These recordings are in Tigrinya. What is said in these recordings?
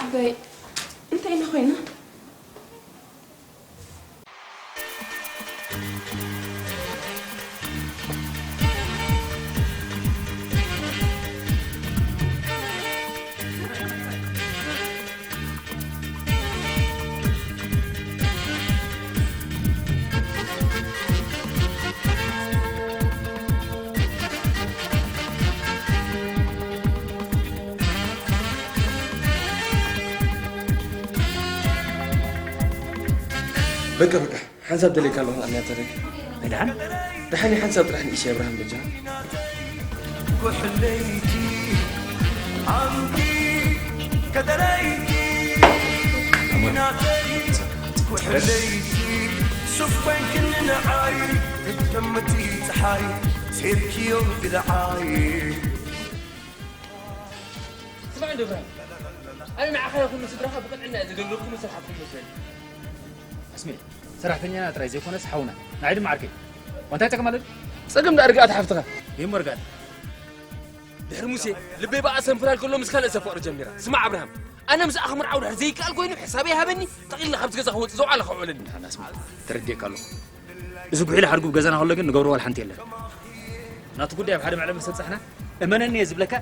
እንታይ እንታይ ኢና ኮይና? በቃ በቃ ሓንሳብ ደለይካ ኣለኹ ኣንያ ተረክ። ደሓን ደሓን ሓንሳብ ጥራሕ ንእሽ ኣብርሃም በጃ። ኩሕለይቲ ኣንቲ ከተለይቲ ናተይ ኩሕለይቲ ሱፍ ኮይንክኒ ንዓይ ክትጠምቲ ፀሓይ ሴርክዮ ብድዓይ። ስማዕ እንዶ እብራሂም፣ ኣነ ንዓኻ ይኹን ንስድራኻ ብቕንዕና እየ ዘገልግለኩም፣ መሰል ሓፍኩም መስለኒ። ኣስሜ፣ ሰራሕተኛና ጥራይ ዘይኮነስ ሓውና፣ ንዓይ ድማ ዓርከይ። ዋንታይ ጸገም ኣለኒ? ጸገም ደኣ ርግኣት ሓፍትኻ። ይሞ ርግኣት። ድሕሪ ሙሴ፣ ልበይ ብኣ ሰንፍላል ከሎ ምስ ካልእ ሰብ ፍቕሪ ጀሚራ። ስማዕ ኣብርሃም፣ ኣነ ምስኣ ክምርዓው ድሕር ዘይከኣል ኮይኑ ሕሳበይ ሃበኒ፣ ጠቕሊልና ካብዚ ገዛ ክወጽእ ዘውዓለ ከውዕለኒ። ኣነ ኣስሜ፣ ተረዲኤካ ኣለኹ። እዚ ጉሒላ ሓርጉብ ገዛና ከሎ ግን ንገብሮ ዋላ ሓንቲ የለን። ናቱ ጉዳይ ኣብ ሓደ መዕለቢ ምስ በጻሕና፣ እመነኒ እየ ዝብለካ፣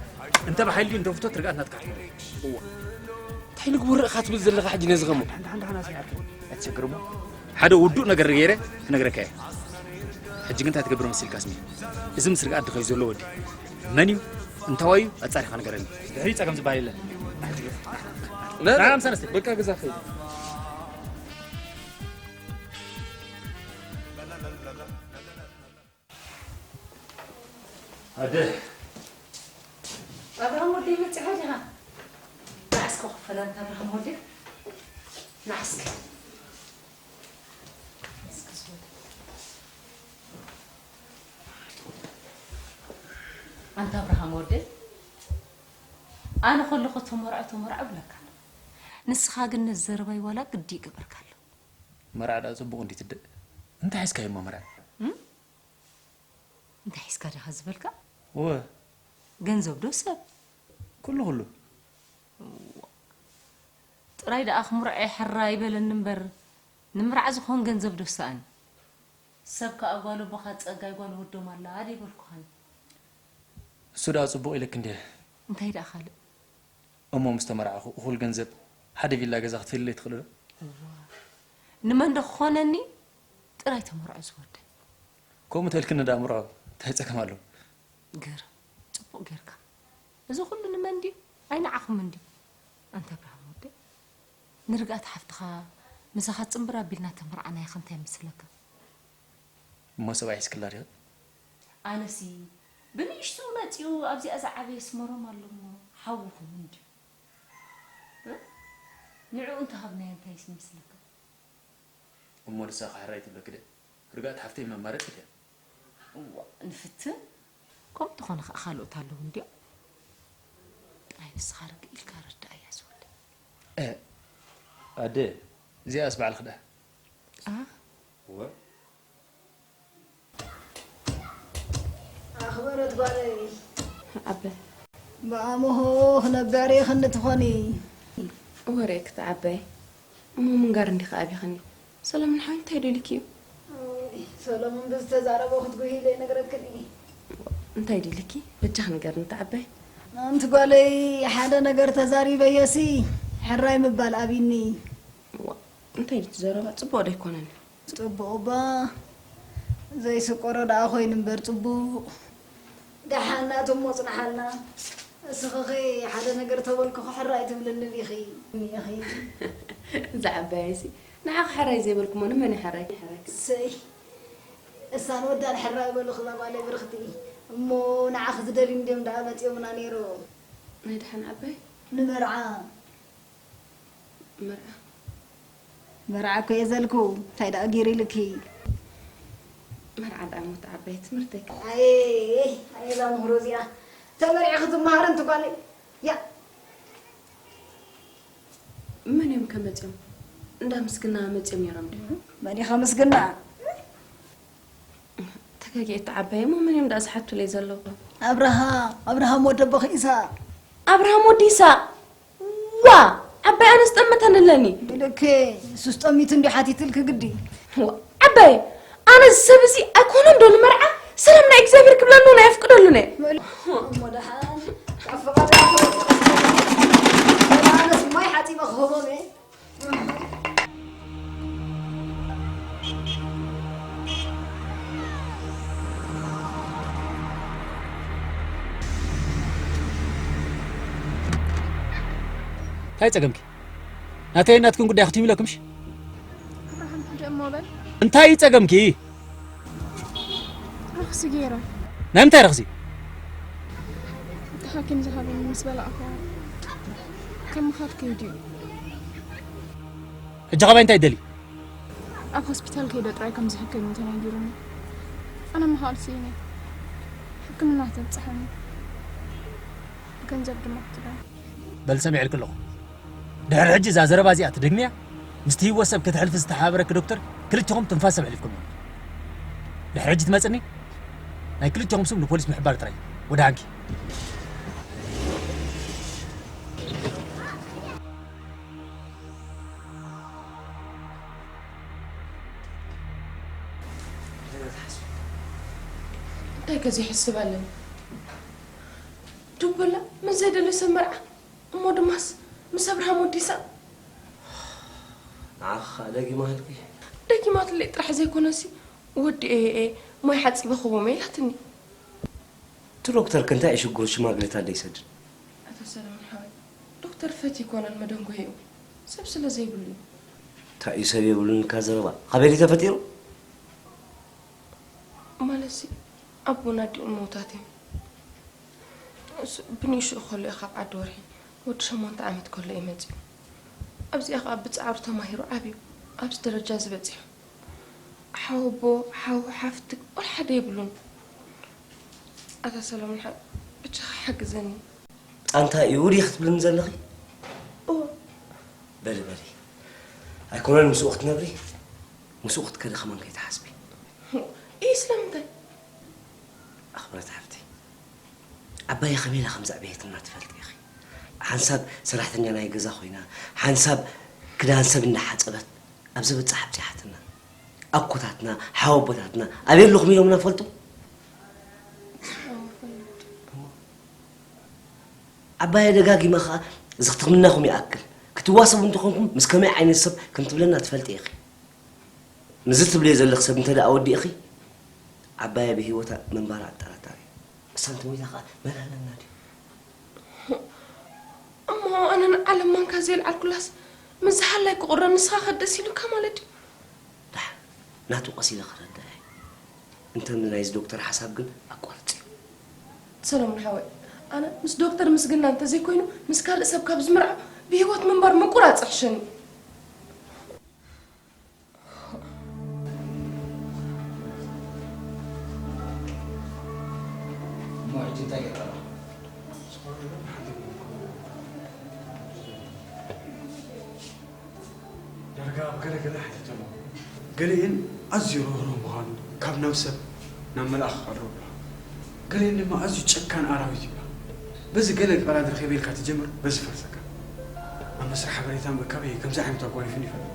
እንተ ብሓይሊ ድዩ እንተ ፍቶት ርግኣት ናትካ ክትኸውን። እዋ። እንታይ ንግበር ኢኻ ትብል ዘለኻ ሕጂ ነዚ ኸሞ? ደሓን፣ ደሓን፣ ደሓን፣ ኣስሚዓካ። ኣይትቸገር እሞ፣ ሓደ ውዱእ ነገር ገይረ ክነግረካ እየ። ሕጂ ግን እንታይ ትገብር መሲልካ ኣስሚ? እዚ ምስ ርግኣት ድኸዩ ዘሎ ወዲ መን እዩ? እንታዋይ እዩ? ኣጻሪኻ ንገረኒ። ድሕሪ ጸገም ዝበሃል የለን። ና፣ ና፣ ና፣ ምሳና እስቲ። በቃ ገዛ ኸይድ። ኣደ። ኣብርሃም ወደይ መጺኻ ዲኻ? ንዓ እስከ ክፈላ ኣንታ ኣብርሃም ወደይ። ንዓ እስከ። እስከ ዝወደ። ኣንታ ኣብርሃም ወደይ፣ ኣነ ከለኹ ተመርዖ ተመርዖ እብለካ ኣለኹ። ንስኻ ግን ነዚ ዘረባይ ዋላ ግዲ ይገበርካ ኣሎ። መርዓ ደኣ ጽቡቕ እንዲ ትድእ። እንታይ ሒዝካዮ እሞ መርዓ? እም? እንታይ ሒዝካ ዲኻ ዝበልካ? እወ። ገንዘብ ዶ ሰብ? ኩሉ ኩሉ። እዋ። ጥራይ ደኣ ክምርዖ ሕራይ በለኒ እምበር፣ ንምርዓ ዝኾን ገንዘብ ዶ ሰኣን? ሰብ ከኣ ጓል ኣቦኻ ጸጋይ ጓል ወዶም ኣላ ዶ ኣይበልኩኻን? እሱ ደኣ ጽቡቕ ኢለኪ እንድየ። እንታይ ደኣ ካልእ? እሞ ምስ ተመርዓኹ እኹል ገንዘብ ሓደ ቪላ ገዛ ክትህልለይ ትኽእሊ ዶ? እዋ። ንመን ዶ ክኾነኒ? ጥራይ ተመርዖ ዝወደይ። ከምኡ ተልክኒ ደኣ ምርዖ፣ እንታይ ጸገም ኣለዎ? ገርም፣ ጽቡቕ ጌርካ። እዚ ኩሉ ንመን ድዩ? ኣይ ንዓኹም እንድዩ። ኣንታ ኣብርሃም ወደይ፣ ንርግኣት ሓፍትኻ ምሳኻ ጽምብር ኣቢልና ተመርዓናያ ኸ እንታይ ይመስለካ? እሞ ሰብኣይ ሒዝክላ ዲኺ? ኣነሲ ብንእሽትኡ መጺኡ ኣብዚኣ ዝዓበየ ኣስመሮም ኣሎ እሞ ሓውኹም እንድዩ። እ? ንዕኡ እንተሃብናዮ እንታይ ይመስለካ? እሞ ንሳ ኸ ሕራይ ትብለኪ ድያ? ርግኣት ሓፍተይ መማረጺት እያ። እዋ፣ ንፍትን። ከምኡ እንተኾነ ኸኣ ካልኦት ኣለዉ እንድዮም። ጥራይ ንስኻ ርግእ ኢልካ ረድኣያ ዝወደ። እ፣ ኣደ፣ እዚኣስ ባዕልኺ ደኣ። ኣ? እወ። ኣኽበረት ጓለይ። ኣበ። ብኣምሆ ክነብዕ ርኢኽኒ ትኾኒ። ወረ ክትዓበይ። እሞ ምንጋር እንዲኺ ኣቢኽኒ። ሰለሙን ሓወይ እንታይ ደሊኪ እዩ? ኦይ፣ ሰለሙን ብዝተዛረቦ ክትጉሂ ኢለ ይነግረክን እየ። እንታይ ደሊኪ? በጃኺ ንገርኒ ትዓበይ። ኣንቲ ጓለይ፣ ሓደ ነገር ተዛሪበዮሲ ሕራይ ምባል ኣቢኒ። ዋ፣ እንታይ እዩ እቲ ዘረባ? ጽቡቕ ዶ ኣይኮነን? ጽቡቕ እባ ዘይስቆሮ ደኣ ኮይኑ እምበር ጽቡቕ። ደሓን ናቱ እሞ ጽንሓልና። እስኺ ኸ ሓደ ነገር ተበልኩኺ ሕራይ ትብልኒ ዲኺ? እኒኢኺ። እዛ ዓባየሲ ንዓኺ ሕራይ ዘይበልኩሞ ንመን እዩ ሕራይ? ሕራይ። እሰይ። እሳን ወዳን ሕራይ በሉኺ እዛ ጓለይ ብርኽቲ። እሞ ንዓኺ ዝደልዩ እንድዮም ደኣ መጺኦምና ነይሮም። ናይ ደሓን ዓባይ? ንመርዓ። መርዓ። መርዓ እኮ እየ ዘልኩ፣ እንታይ ደኣ ገይሩ ኢልኪ? መርዓ ደኣ ሞት ዓባይ ትምህርተይ። ኣየ፣ ኣየ፣ እዛ ምህሮ እዚኣ። ተመሪዕኺ ትመሃሪ እንቲ ጓለይ። ያ። መን እዮም ከመጽኦም? እንዳ ምስግና መጽኦም ነይሮም ድዩ? መን እዩ ከምስግና? ተጋጊ እታ ዓባይ እሞ መን እዮም ደኣ ዝሓቱለይ ዘለዉ? ኣብርሃ፣ ኣብርሃም ወዲ ኣቦኺ ኢሳቕ። ኣብርሃም ወዲ ኢሳቕ? ዋ! ዓባይ ኣነስ ጠመተን ኣለኒ። ብልክ እሱስ ጠሚቱ እንዲ ሓቲትልክ ግዲ። ዋ፣ ዓባይ ኣነ ሰብ እዚ ኣይኮነን ዶ ንመርዓ ሰላም ናይ እግዚኣብሔር ክብለሉ ናይ ኣፍቅደሉ ነ። እሞ ደሓን ካብ ፍቓድ ኣነስ ማይ ሓጺበ ክህቦም እየ። እንታይ ጸገምኪ? ናተይ ናትክን ጉዳይ ክቲም ኢለክምሽ። ኣብርሃም፣ ሕደ እሞ በል። እንታይ እዩ ጸገምኪ? ረኽሲ ገይረ። ናይ ምንታይ ረኽሲ? እቲ ሓኪም ዝሃበኒ ምስ በላዕኹ፣ ከም ምኻድ ከይዱ እዩ። ሕጂ ኻባይ እንታይ ትደሊ? ኣብ ሆስፒታል ከይደ ጥራይ ከም ዝሕከም እዩ ተነጊሩኒ። ኣነ ምኻድ ስኢነ። ሕክምና ተብጽሐኒ። ገንዘብ ድማ ክትበኒ። በል ሰሚዐልኪ ኣለኹ። ድሕሪ ሕጂ እዛ ዘረባ እዚኣ ትደግምያ፣ ምስቲ ህይወት ሰብ ከተሕልፊ ዝተሓባበረኪ ዶክተር ክልቲኹም ትንፋስ ሰብ ኣሕሊፍኩም ኢኹም። ድሕሪ ሕጂ ትመጽኒ፣ ናይ ክልቲኹም ስም ንፖሊስ ምሕባር ጥራይ። ወደ ሃንኪ። እንታይ ከ ዘይሕስብ ኣለኒ? ድንጉላ ምስ ዘይደልዮ ሰብ መርዓ፣ እሞ ድማስ ምስ ኣብርሃም ወዲሳ። ንዓኻ ደጊማ ሃልኪ? ደጊማትለይ ጥራሕ ዘይኮነሲ፣ ወዲ እየ እየ ማይ ሓጺበ ክቦም ኢላትኒ። እቲ ዶክተር ከ እንታይ እዩ ሽግሩ ሽማግሌታት ዘይሰድድ? ኣቶ ሰለሙን ሓወይ፣ ዶክተር ፈት ይኮነን መደንጎይኡ ሰብ ስለ ዘይብሉ እዩ። እንታይ እዩ ሰብ የብሉን ኢልካ ዘረባ? ካበይ ድዩ ተፈጢሩ? ማለትሲ ኣቦን ኣዲኡን ምዉታት እዮም። እሱ ብንእሽኡ ከሎ እዩ ካብ ዓዲ ወርሒ ወዲ ሸሞንተ ዓመት ከሎ እዩ መጺኡ። ኣብዚኣ ኸኣ ብጻዕሩ ተማሂሩ ዓብዩ ኣብዚ ደረጃ እዚ በጺሑ። ሓወቦ፣ ሓው፣ ሓፍቲ፣ ወላ ሓደ የብሉን። ኣታ ሰለሙን ሓ-፣ ብቻኻ ሓግዘኒ። ኣንታ እዩ ውዲ ክትብልኒ ዘለኺ? እወ። በሊ፣ በሊ። ኣይኮነን ምስኡ ክትነብሪ፣ ምስኡ ክትከዲ ከማን ከይትሓስቢ። እይ፣ ስለምንታይ? ኣኽብረት ሓፍቲ፣ ዓባየ ከመይ ኢላ ከም ዘዕበየትና ትፈልጢ ኢኺ። ሓንሳብ ሰራሕተኛ ናይ ገዛ ኮይና፣ ሓንሳብ ክዳን ሰብ እንዳሓጸበት፣ ኣብ ዘበጽሕ ኣብጺሓትና። ኣኮታትና፣ ሓወቦታትና ኣበይ ኣለኹም ኢሎምና ፈልጡ? ዓባየ ደጋጊማ ኸኣ፣ እዚ ክትምነኹም ይኣክል። ክትዋሰቡ እንተኾንኩም፣ ምስ ከመይ ዓይነት ሰብ ከም ትብለና ትፈልጢ ኢኺ። ንዚ ትብልዮ ዘለኺ ሰብ እንተ ደኣ ወዲእኺ፣ ዓባየ ብህይወታ ምንባራ ኣጠራጣሪ እዩ። እሳ እንተ ሞይታ ኸኣ መን ኣለና ድዩ? እሞ ኣነ ንዓለም ማንካ ዘየልዓልኩላስ፣ ምስ ዝሃላይ ክቑረ ንስኻ ከደስ ኢሉካ ማለት ድዩ? ደሓን፣ ናቱ ቀስ ኢለ ክረድኣ እየ። እንተ ናይዚ ዶክተር ሓሳብ ግን ኣቋርጽዮ። ሰለሙን ሓወይ፣ ኣነ ምስ ዶክተር ምስግና እንተዘይኮይኑ፣ ምስ ካልእ ሰብ ካብ ዝምርዓው ብህይወት ምንባር ምቁራጽ ይሕሸኒ። እሞ ሕጂ እንታይ ገይርካ ኣለኻ? ዳርጋ ኣብ ገለ ገለ ሓቲተን ኣለዎ። ገሊኤን ኣዝዩ ርህሩህ ምዃኑ፣ ካብ ናብ ሰብ ናብ መልኣኽ ክቐርብ ብሎ። ገሊኤን ድማ ኣዝዩ ጨካን ኣራዊት ይብላ። በዚ ገለ ቃላት ረኺበ ኢልካ ትጀምር፣ በዚ ፈርሰካ። ኣብ መስርሕ ሓበሬታ ምእካበይ ከምዚ ዓይነት ኣጓኒፉኒ ይፈልጥ።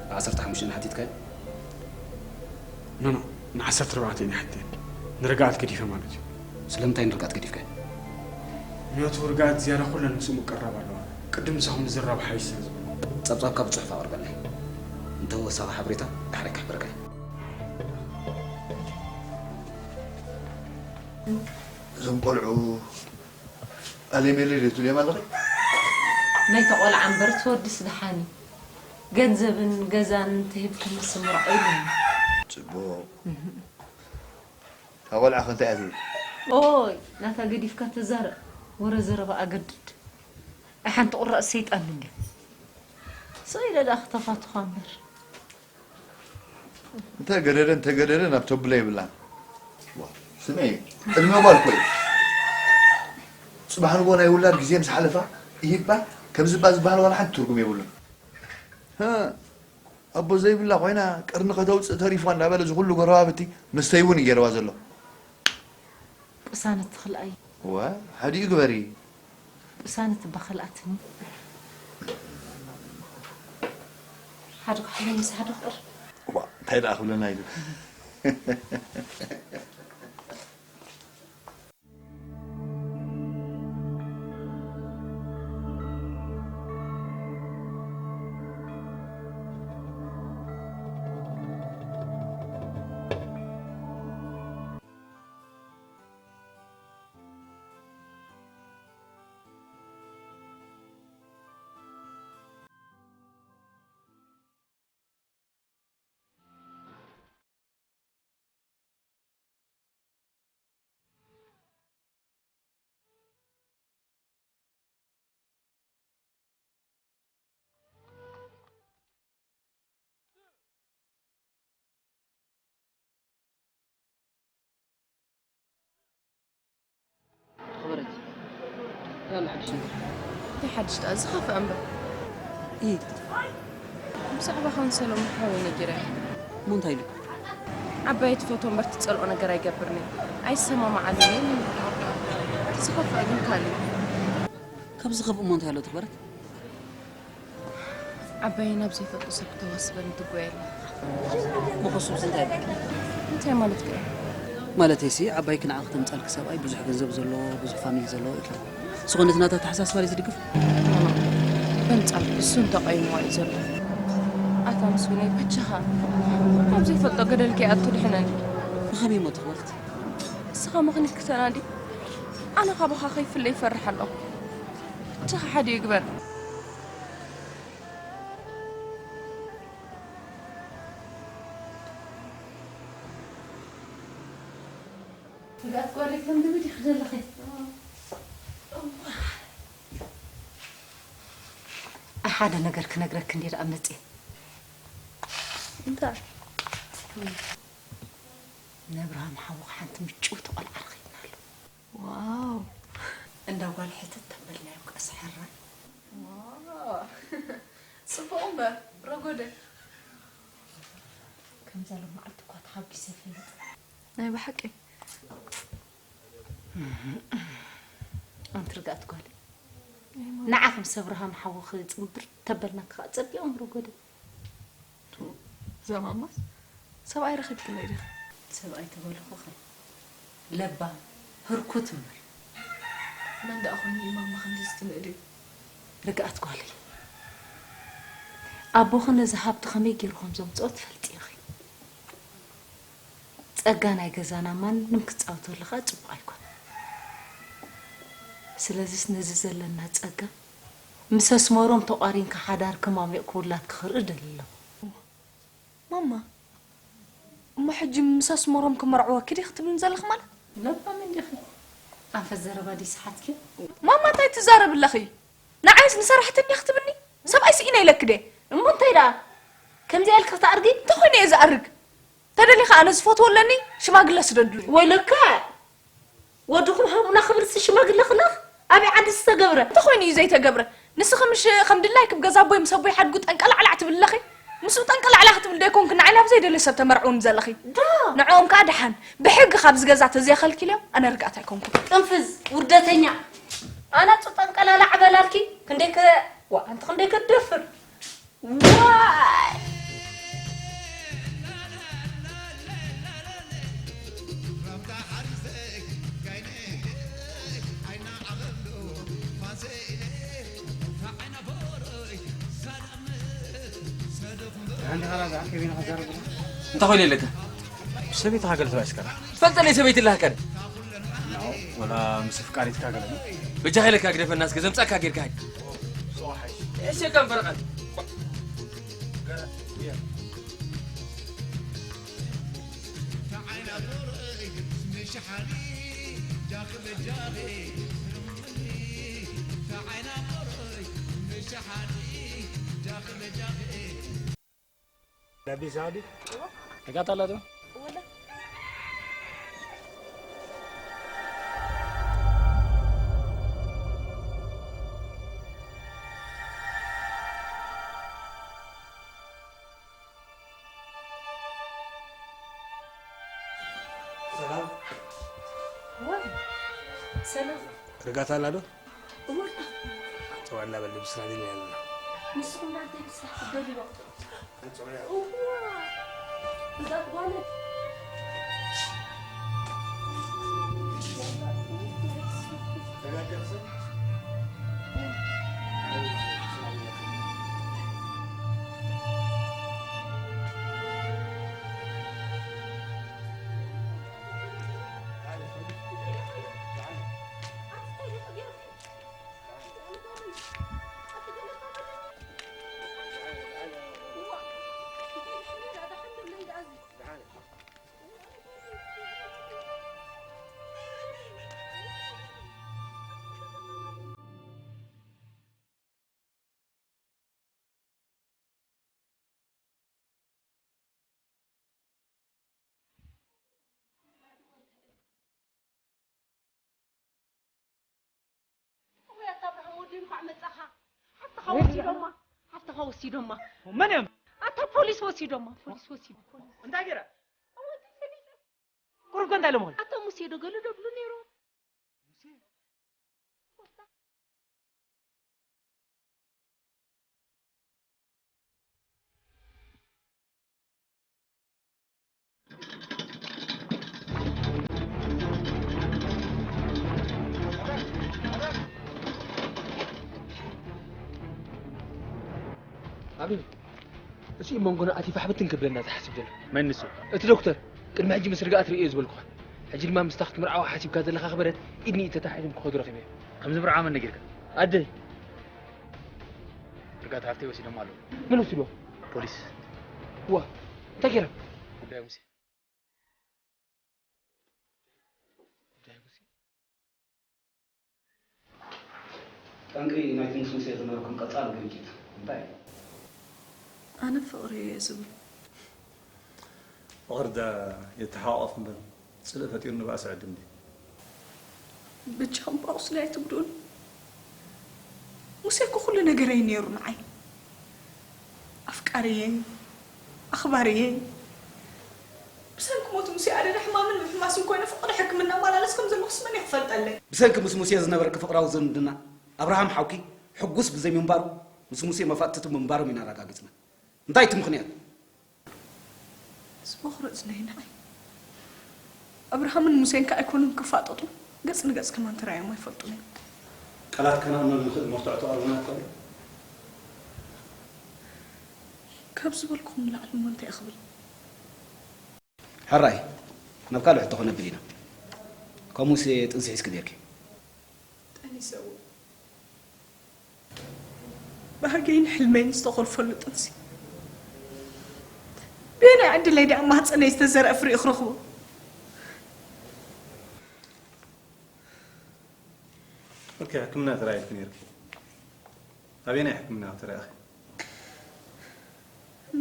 ብ ዓሰርተ ሓሙሽተ ሓቲትካዮ? ኖ፣ ኖ፣ ን ዓሰርተ ኣርባዕተ እየ ሓቲተ። ንርግኣት ገዲፈ ማለት እዩ። ስለምንታይ ንርግኣት ገዲፍካዮ? ምኽንያቱ ርግኣት ዝያዳ ኩለን ምስኡ ምቅርራብ ኣለዋ። ቅድም ምሳኹም ምዝራብ ሓይሽ ስለ ዝኾነ። ጸብጻብካ ብጽሑፍ ኣቕርበለይ። እንተ ወሳኺ ሓበሬታ ዳሕራይ ክሕብረካ እየ። እዞም ቆልዑ ኣሌሜሌ ዶ ትብልዮም ኣለኺ? ናይታ ቆልዓ እምበር እቲ ወድስ ደሓን እዩ። ገንዘብን ገዛን እንተሂብክምስ ምርዖ ኢሉኒ። ጽቡቕ። እታ ቆልዓ ከ እንታይ እያ ትብል? ኦይ፣ ናታ ገዲፍካ ተዛረብ። ወረ ዘረባ ኣገድድ። ኣይ ሓንቲ ቁራጽ ሰይጣን እንድያ። ስቕ ኢለ ደኣ ክተፋትኻ እምበር። እንተ ገደደ፣ እንተ ገደደ ናብ ተብሎ የብላን። ዋ፣ ስምዒ፣ ዕድመ ጓል እኮ እዩ። ጽባሕ ንግሆ ናይ ውላድ ግዜ ምስ ሓለፋ ይህባ ከምዚ እባ ዝበሃል ዋላ ሓንቲ ትርጉም የብሉን። ሀ፣ ኣቦ ዘይብላ ኮይና ቀርኒ ከተውጽእ ተሪፋ እንዳበለ እዚ ኩሉ ጎረባብቲ መስተይ እውን እዩ ገይርዋ ዘሎ። ቅሳነት ትኽልኣይ። ዋ፣ ሓዲኡ ግበሪ። ቅሳነት እባ ከልኣትኒ። ሓደ ክሕሎ ምስ ሓደ ክቕር። ዋ፣ እንታይ ደኣ ክብለና ኢሉ? ኸበረቲ፣ እንታይ ኣሎ ሓድሽ ነገር? እንታይ ሓድሽ ደኣ? ዝኸፍአ እምበር። ኢሂድ ክትፋ። ብዛዕባ ካውንሰሎም ሓወይ ነጊረያ። እሞ እንታይ ኢሉ? ዓባይ ትፈትዎ እምበር ትጸልኦ ነገር ኣይገብርን እዩ። ኣይሰማማዓሉን እዩ። ዝኸፍአ ግን ካልእ እዩ። ካብ ዝኸፍእ እሞ እንታይ ኣሎ ትኽበረት? ዓባይ ናብ ዘይፈልጦ ሰብ ክተዋስበኒ ትጎየ ኣላ። ብኸሱብስ እንታይ ይበሃል? እንታይ ማለት ከ? ማለተይሲ ዓባይኪ ንዓኺ ተምጻልኪ ሰብኣይ ብዙሕ ገንዘብ ዘለዎ፣ ብዙሕ ፋሚሊ ዘለዎ ኢልካ። ዝኾነ እቲ ናታ ኣተሓሳስባ ድዩ ዝድግፍ? ተምጻልኪ እሱ እንተቐይሞ እዩ ዘሎ። ኣታ ምስጉነይ በጃኻ ካብ ዘይፈልጦ ገደል ከይኣቱ ድሕነኒ። ብኸመይ እሞ ትኽበልቲ? ንስኻ መኽኒክ ክተናዲ ኣነ ካባኻ ከይፍለ ይፈርሕ ኣለኹ። በጃኻ ሓደ ይግበር። ስጋኣት ጓለይ ከም ልምድ ይኽደለኺ። ኣይ ሓደ ነገር ክነግረክ እንዴ ደኣ መጽየ። እንታይ? ነብርሃም ሓውኽ ሓንቲ ምጭውቲ ቆልዓ ረኺብናሉ። ዋው! እንዳ ጓል ሕትት ተበልናዮ ክኣስ ሕራይ። ዋው! ጽቡቕ እምበር፣ ረጎደ። ከምዛ ሎመዓልቲ እኳ ተሓጒሰ ፈልጥ። ናይ ብሓቂ? ኣንቲ ርግኣት ጓለይ። ናይ ማማ። ንዓ ከም ሰብርሃም ሓውኺ ጽንብር ተበልና ክኻ ጸቢቖም ረጎደ። እዛ ማማስ ሰብኣይ ረኺብክለይ ዲኺ? ሰብኣይ ተበልኹኸ ለባም ህርኩት እምበር። መን ደኣ ኮይኑ እዩ ማማ ክንድዚ ትንእድ እዩ? ርግኣት ጓለይ፣ ኣቦኺ ነዚ ሃብቲ ከመይ ገይሩ ከም ዘምጽኦ ትፈልጢ ኢኺ። ጸጋ ናይ ገዛና ማንም ክጻወተሉ ከኣ ጽቡቕ ኣይኮነን። ስለዚስ ነዚ ዘለና ጸጋ ምስ ኣስመሮም ተቋሪንካ ሓዳርኪ ማሚቕኪ ውላድኪ ክርኢ ደሊ ኣለኹ። ማማ፣ እሞ ሕጂ ምስ ኣስመሮም ክመርዕወኪ ዲኺ ትብልኒ ዘለኺ ማለት? ለባም እንዲኺ። ኣንፈት ዘረባ ድዩ ሰሓትኪ? ማማ፣ እንታይ ትዛረቢ ኣለኺ? ንዓይስ ንሰራሕተኛ ክትብልኒ? ሰብኣይ ስኢነ ኢለኪ ድየ? እሞ እንታይ ደኣ? ከምዚኣ ኢልኪ ክትኣርጊ? እንተኾይነ እየ ዝኣርግ። ተደሊኻ ኣነ ዝፈትዎ ኣለኒ፣ ሽማግለ ስደዱኒ። ወይለካ! ወድኹም ሃቡና ክብልሲ ሽማግለ ክልኣኽ? ኣበይ ዓዲ ዝተገብረ? እንተኾይኑ እዩ ዘይተገብረ። ንስኺ ምሽ ከም ድላይኪ ብ ገዛ ኣቦይ ምስ ኣቦይ ሓድጉ ጠንቀላዕላዕ ትብሊ ኣለኺ? ምስኡ ጠንቀላዕላዕ ክትብሊ ዶ ኣይኮንክን ንዓይ ናብ ዘይደልዮ ሰብ ተመርዕውኒ ዘለኺ? ዶ? ንዕኦም ከኣ ደሓን ብሕጊ ካብዚ ገዛ ተዘይኸልኪልዮም ኣነ ርግኣት ኣይኮንኩን። ቅንፍዝ፣ ውርደተኛ። ኣናጹ ጠንቀላላዕ በላልኪ። ክንደይ ከ-፣ ዋ፣ ኣንቲ ክንደይ ከትደፍር። ዋይ! እንታይ ኮይነ ኣለካ? ሰበይትኻ ገለ ተባእስካ? ትፈልጠለይ ሰበይቲ ኣለካ ቀደም? ወላ ምስ ኣፍቃሪትካ ገለ? በጃኻ ኢለካ ግደፈና እስከ ዘምጻእካ ጌርካ ሂድ። እሺ ከም ፈረቓ። ዳቢ ሳዲ? እዋ። እጋ ታላዶ? ወላ። ሰላም። ወይ፣ ሰላም። ርጋታ ኣላ ዶ? እወ። ጨዋ እናበል ብስራ ድል ያለ። ንስኹም ናተይ ክሳዕ ትደልይዎ። እዋ፣ እዛ ጓል ወይ ኣታ ኣብርሃም ወዲ እንኳዕ መጻኻ። ሓፍትኻ ወሲዶማ። ሓፍትኻ ወሲዶማ። መን እዮም? ኣታ ፖሊስ ወሲዶማ። ፖሊስ ወሲዶማ። እንታይ ገይራ? ቁሩብ ከ እንታይ ኢሎምኹም? ኣታ ሙሴ ዶ ገለ ዶ ብሉ ነይሩ? ሙሴ? ኣቤል፣ እሱ እዩ መንጎና ኣትዩ ፋሕ ብትን ክብለና ዝሓስብ ዘሎ። መን ንሱ? እቲ ዶክተር፣ ቅድሚ ሕጂ ምስ ርግኣት ርእዮ ዝበልኩኻ። ሕጂ ድማ ምስታ ክትምርዓዋ ሓሲብካ ዘለኻ ክበረት ኢድ ንኢድ ተታሒዞም ክኸዱ ረኺበዮ። ከም ዝምርዓዋ መን ነጊርካ? ኣደይ። ርግኣት ሃፍተይ ወሲዶም ኣለዉ። መን ወሲድዎ? ፖሊስ። ዋ፣ እንታይ ገይሮም? ጉዳይ ሙሴ። ጉዳይ ሙሴ። ጠንቂ ናይቲ ምስ ሙሴ ዝነበርኩም ቀጻሊ ግርጭት እንታይ እዩ? ኣነ ፍቕሪ እየ ዝብል። ፍቕሪ ዳ የተሓቋፍ እምበር ጽልኢ ፈጢሩ ንባእሲ ዕድም ድዩ? ብቻ እምባ ቁስለይ ኣይትጉድኡኒ። ሙሴ እኮ ኩሉ ነገረይ ነይሩ ንዓይ። ኣፍቃሪየይ፣ ኣኽባሪየይ። ብሰንኪ ሞት ሙሴ ኣደዳ ሕማምን ምሕማስን ኮይነ ፍቕሪ ሕክምና እመላለስ ከም ዘለኹስ መን እዩ ክፈልጠለይ? ብሰንኪ ምስ ሙሴ ዝነበርኪ ፍቕራዊ ዝምድና ኣብርሃም ሓውኪ ሕጉስ ብዘይምንባሩ ምስ ሙሴ መፋትቲ ምንባሮም ኢና ኣረጋጊጽና። እንታይ እቲ ምኽንያት? እዚ መቑረጽ ናይ ንዓይ ኣብርሃምን ሙሴን ከኣ ኣይኮኑን ክፋጠጡ፣ ገጽ ንገጽ ከማን ተራእዮም ኣይፈልጡን እዮም። ቃላት ከነኣምኖ ንኽእል መርትዖ ተቕርቡና ትኽእሉ? ካብ ዝበልኩኹም ንላዕሊ እሞ እንታይ ክብል? ሕራይ፣ ናብ ካልእ ሕቶ ክነብል ኢና። ካብ ሙሴ ጥንሲ ሒዝኪ ኔርኪ? ጠኒሰ እዎ። ባህገይን ሕልመይን ዝተኾልፈሉ ጥንሲ። በየናይ ዕድለይ ደኣ ማህፀነይ ዝተዘርአ ፍሪኡ ክረኽቦ? ኦኬ፣ ሕክምና ተራእይልኪ ነይርኪ። ኣበየናይ ሕክምና ተራእኺ?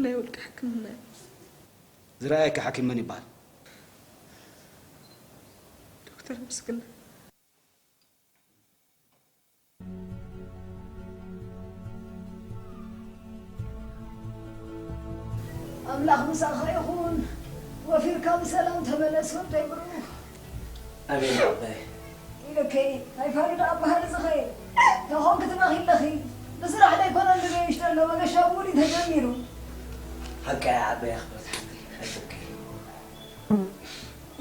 ናይ ውልቂ ሕክምና እዩ። ዝረኣየኪ ሓኪም መን ይበሃል? ዶክተር ምስግና። ኣምላኽ ምሳኻ ይኹን። ወፊርካ ብሰላም ተመለስ ወደይ ብሩኽ። ኣሜን ኣባይ። ኢለከይ ናይ ፋሉዳ ኣባህል ዝኸይድ ተኾንክ ትበኺ ኣለኺ። ብስራሕ ደይኮነ ንበይሽ ዘሎ መገሻ ሙሉ ተጀሚሩ። ሓቀይ ኣባይ ኣኽብረት ሓፍተይ፣ ኣይተኪ።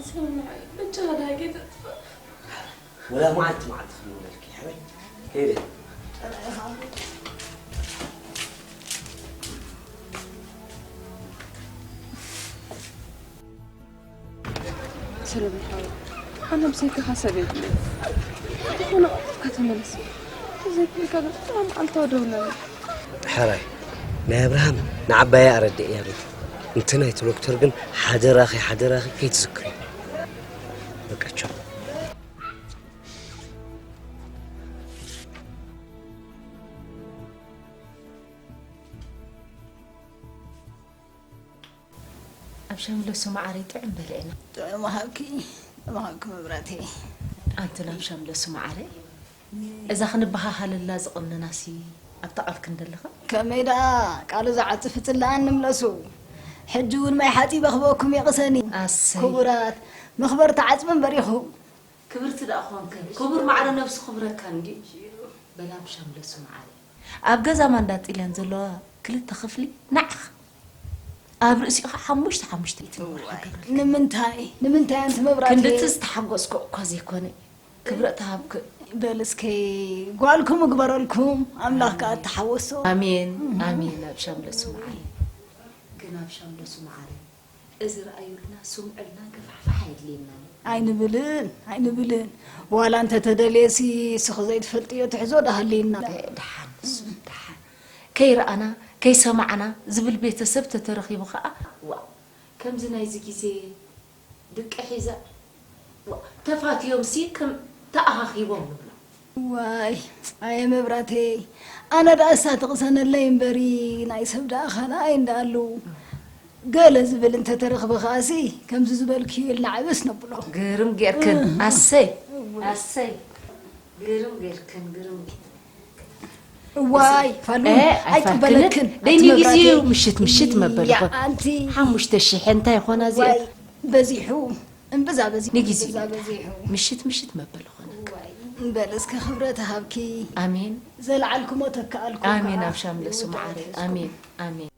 እስከ ንዓይ ብቻ ዳጌ ተጥፋእ። ወላ መዓልቲ መዓልቲ ክንውለልኪ፣ ሓበይ። ከይደ። ሰለሚ ሓወይ፣ ኣነ ብሰንክኻ ሰብ የብለይ። ዝኾነ ቀልጢፍካ ተመለስ። ተዘይክልካ ግን ጥዑም መዓልቲ ኣውደብለና። ሕራይ፣ ናይ ኣብርሃም ንዓባያ ኣረድእያ ቤት። እንተ ናይቲ ዶክተር ግን ሓደራኺ፣ ሓደራኺ ከይትዝክሪ። በቃ ቻው። ኣብ ሻምለሱ መዓረይ ጥዑም በልዕና። ጥዑም ሃብኪ፣ ጥዑም ሃብኪ መብራቴ። ኣንቲ ናብ ሻምለሱ መዓረይ፣ እዛ ክንበሃሃለላ ዝቐነናሲ ኣብታ ቃልኪ እንደለኻ? ከመይ ደኣ ቃሉ ዝዓጽፍ ጽላኣን ንምለሱ። ሕጂ እውን ማይ ሓጺበ ክበኩም የቕሰኒ። ኣሰይ። ክቡራት፣ መኽበርቲ ዓጽሚ እምበር ኢኹም። ክብርቲ ደኣ ኾንክን፣ ክቡር ማዕረ ነብሱ ክብረካ እንድዩ። በላ ኣብ ሻምለሱ መዓረይ። ኣብ ገዛ ማንዳጢለን ዘለዋ ክልተ ክፍሊ ንዓኻ፣ ኣብ ርእሲኡ ኸዓ ሓሙሽተ ሓሙሽተ ይትንበርካ ገብረልካ። ንምንታይ ንምንታይ ኣንቲ መብራቴ ክንድቲ ዝተሓጎስኩ እኳ ዘይኮነ፣ ክብረት ሃብክ። በል እስከ ጓልኩም እግበረልኩም፣ ኣምላኽ ከኣ ተሓወሶ። ኣሜን ኣሜን። ኣብ ሻምለሱ መዓረይ፣ ግን ኣብ ሻምለሱ መዓረይ፣ እዚ ረኣዩልና ስምዑልና ገፋሕፋሕ ኣየድልየናን እዩ። ኣይንብልን ኣይንብልን። ዋላ እንተ ተደልየሲ ንስኺ ዘይትፈልጥዮ ትሕዞ ዳሃልየና። ደሓን ንሱ ደሓን፣ ከይረኣና ከይሰማዕና ዝብል ቤተሰብ ተተረኺቡ ኸዓ፣ ዋ፣ ከምዚ ናይዚ ግዜ ድቂ ሒዛ፣ ዋ፣ ተፋትዮምሲ ከም ተኣኻኺቦም ንብሎ። ዋይ ኣየ መብራተይ፣ ኣነ ደኣ እሳ ትቕሰነለይ እምበሪ፣ ናይ ሰብ ደኣ ካልኣይ እንዳኣሉ ገለ ዝብል እንተተረኽበ ከኣሲ ከምዚ ዝበልክዮ ኢልና ዕብስ ነብሎ። ግርም ጌርክን። ኣሰይ ኣሰይ፣ ግርም ጌርክን፣ ግርም ጌርክን። እዋይ ፋሉ እ፣ ኣይቅበለክን። ደይ ኣቲ ንግዜኡ መብራተይ። ምሽት ምሽት መበል ያ ይኾን። ኣንቲ ሓሙሽተ ሽሕ እንታይ ይኾና እዚኦ? ዋይ በዚሑ እምብዛ በዚሑ ንግዜኡ እምብዛ በዚሑ ምሽት ምሽት መበል ይኾና። እምበል እስከ ክብረት ሃብኪ ኣሜን ዘለዓልኩሞ ተከኣልኩም ኣሜን። ከኣ ኣብ ሻምለሱ ይውዳእ መዓረይ ትሕዝኩም። ኣሜን ኣሜን።